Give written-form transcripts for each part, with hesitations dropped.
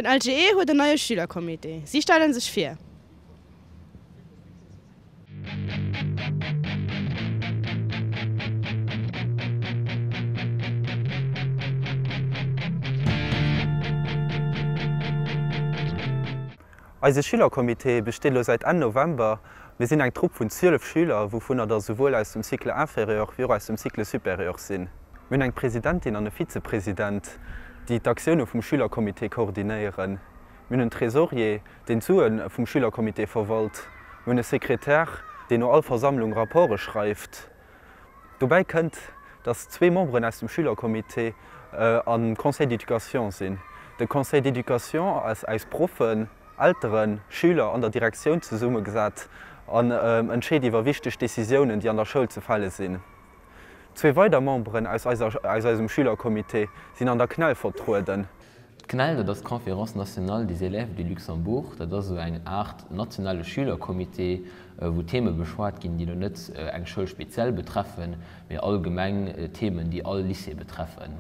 Den LGE huet en neie Schülercomité. Si stellen sech vir. Eise Schülercomité besteet elo säit Enn November. Mir sinn eng Trupp vun 12 Schüler, wouvunner der souwuel aus dem Cycle inférieur wéi och aus dem Cycle supérieur sinn. Mir hunn eng Presidentin an e Vizepresident, déi d'Aktioune vum Schülercomité koordinéieren. Mir hunn en Trésorier, deen d'Sue vum Schülercomité verwalt. Mir hunn e Sekretär, deen no all Versammlung Rapporte schreift. Dobäi kënnt, dass zwee Memberen aus dem Schülercomité am Conseil d'éducation sinn. De Conseil d'éducation ass aus Proffen, Elteren, Schüler an der Direktioun zesummegesat an entscheet iwwer wichteg Decisiounen, déi an der Schoul ze fälle sinn. Zwee weider Memberen aus eisem Schülercomité sinn an der CNEL vertrueden. D'CNEL, dat ass d'Conférence nationale des élèves du Luxembourg. Dat ass esou eng Aart nationale Schülercomité, wou Theme beschwat ginn, déi elo net eng Schoul speziell betreffen, mee allgemeng Themen, déi all Lycée betreffen.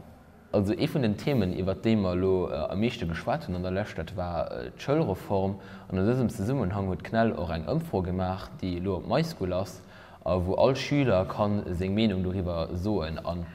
Also ee vun den Themen, iwwert déi mer elo am meeschte geschwat hunn an der Lescht, dat war d'Schoulreform. An an dësem Zesummenhang huet d'CNEL och eng Ëmfro gemaach, déi elo op MySchool ass a wou all Schüler ka seng Meenung doriwwer soen. An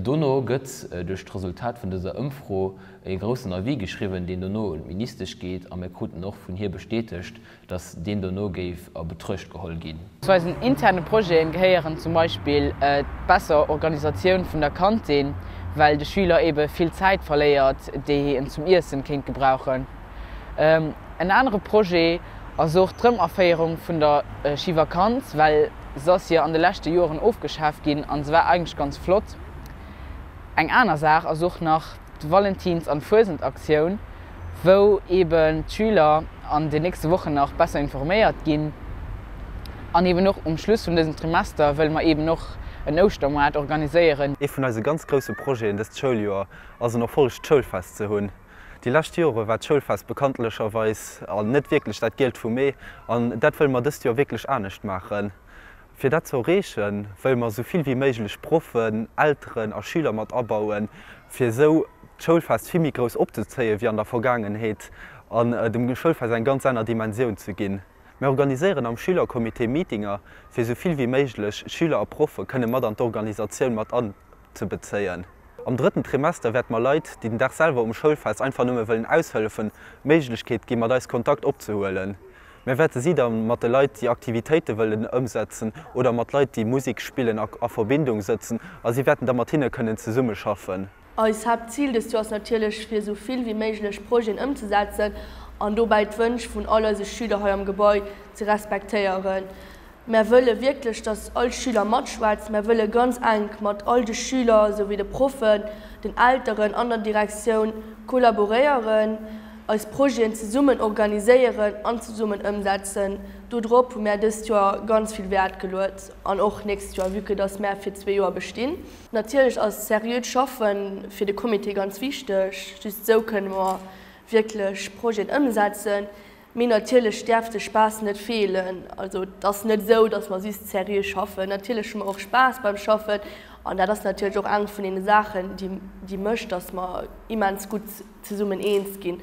dono gëtt duerch d'Resultat vun dëser Ëmfro e groussen Avis geschriwwen, deen dono un d'Ministesch geet. A mir kruten och vun hir bestätegt, datt deen dono géif a Betruecht geholl ginn. Zu eisen interne Projeten gehéieren zum Beispill d'besser Organisatioun vun der Kantin, well de Schüler ebe vill Zäit verléiert, déi en zum Iessen kéint gebrauchen. En anere Projet ass och d'Rëmaféierung vun der Schivakanz, well se ass jo an de leschte Joren ofgeschaaft ginn an se war eigentlech ganz flott. Eng aner Saach ass och nach d'Valentins an Fuesentaktioun, wou eben d'Schüler an den nächste Wochen nach besser informéiert ginn. An eben och um Schluss vun dësem Trimester wëlle mer eben och en Ouschtermoart organiséieren. Ee vun eise ganz grousse Projeten dëst Schouljoer ass en erfollegt Schoulfest ze hunn. Déi lescht Jore war d'Schoulfest bekanntlecherweis net wierklech dat Gielt vum Mee an dat wëlle mer dëst Joer wierklech anescht maachen. Fir dat ze erreechen, wëlle mer esou vill wéi méiglech Proffen, Elteren a Schüler mat abauen, fir esou d'Schoulfest vill méi grouss opzezéien wéi an der Vergaangenheet an dem Schoulfest eng ganz aner Dimensioun ze ginn. Mir organiséieren am Schülercomité Meetinger, fir esou vill wéi méiglech Schüler a Proffe kënne mat an d'Organisatioun mat anzebezéien. Am drëtten Trimester wäerte mer Leit, déi den Dag selwer um Schoulfest einfach nëmme wëllen aushëllefen, d'Méiglechkeet ginn, mat eis Kontakt opzehuelen. Mir wäerte si da mat de Leit, déi Aktivitéite wëllen ëmsetzen oder mat Leit, déi Musek spillen, a Verbindung sëtzen a si wäerten da mat hinne kënnen zesummeschaffen. Eis Haaptzil dëst Joer ass natierlech, fir esou vill wéi méiglech Projeten ëmzesetzen an dobäi d'Wënsch vun all eise Schüler hei am Gebai ze respektéieren. Mär wëlle wierklech, dass all Schüler matschwätzt. Mär wëlle ganz enk mat all de Schüler souwéi de Proffen, den Elteren an der Direktioun kollaboréieren, eis Projeten zesummen organiséieren an zesummen ëmsetzen. Dodrop hu mär dëst Joer ganz vill Wäert geluet an och nächst Joer, vue que dass mär fir zwee Joer bestinn. Natierlech ass seriöt Schaffe fir de Comité ganz wichteg. Just esou kënne mer wierklech Projeten ëmsetzen. Mee natierlech däerf de Spaass net feelen. Also et ass net esou, datt mer just seriö schaffen. Natierlech hu mer och Spaass beim Schaffen an dat ass natierlech och eng vun deene Saachen, déi mécht, datt mer immens gutt zesummen eens ginn.